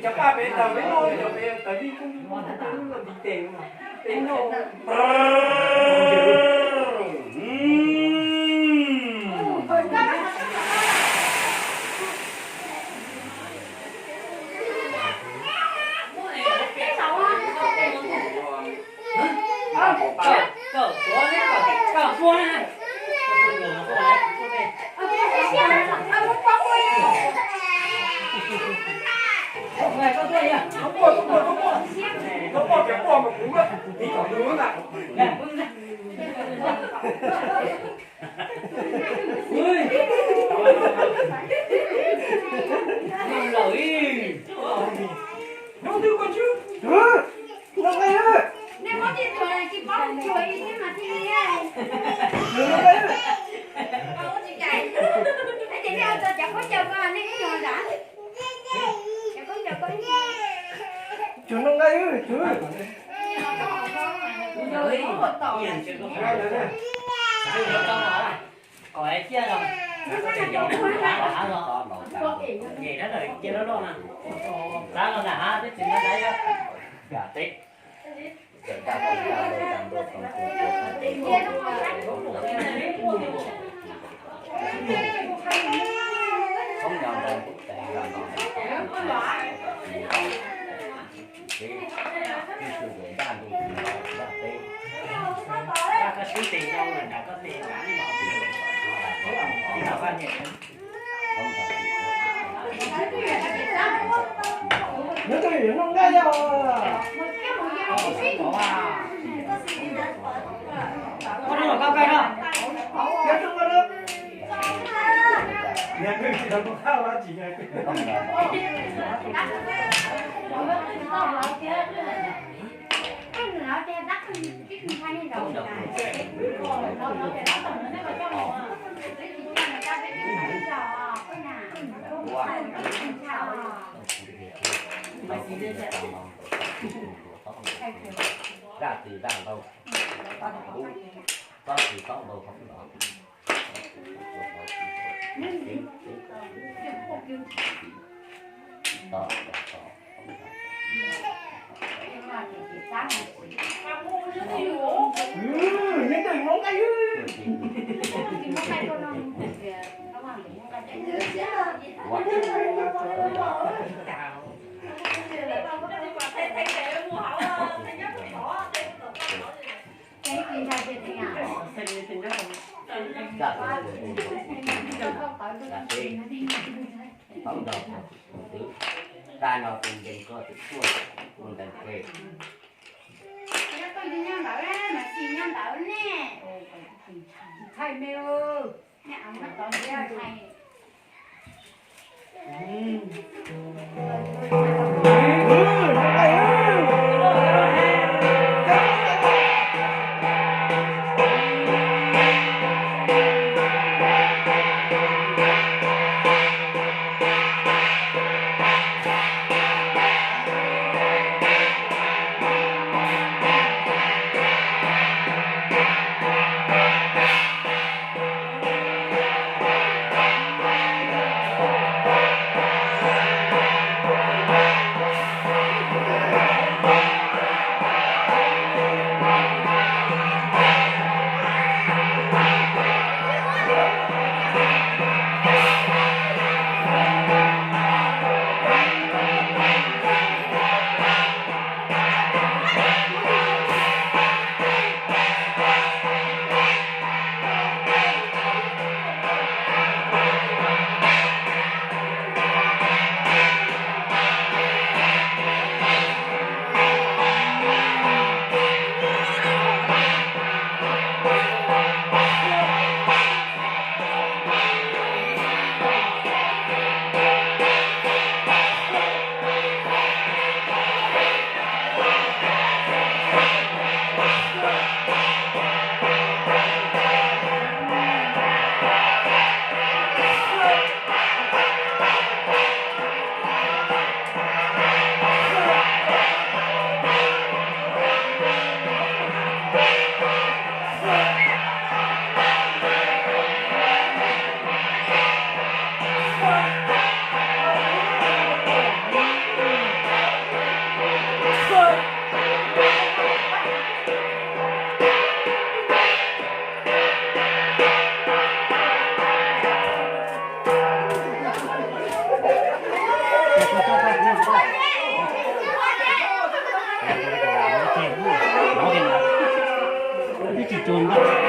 Cov paj pem tawm peb noj, cov pem tawm vij kub lub ntiv tes peb noj. Kom ciaj los, ces rab lawm cia loj loj na. Txav los nram hav twb tsis ntab ntab yog yam teb. Nyob twg yuav noj nqaij os. Koj noj los koj kawg no. Nyob twg koj noj. Nyob twg tsis tau koj qab los tsis nyob twg. Zaj twg zaj ntau, tob twg tob ntau, Tau nrog tus twv, tag no tus ncees koj tus tuaj, tus ncees ke. Tsuag ntaj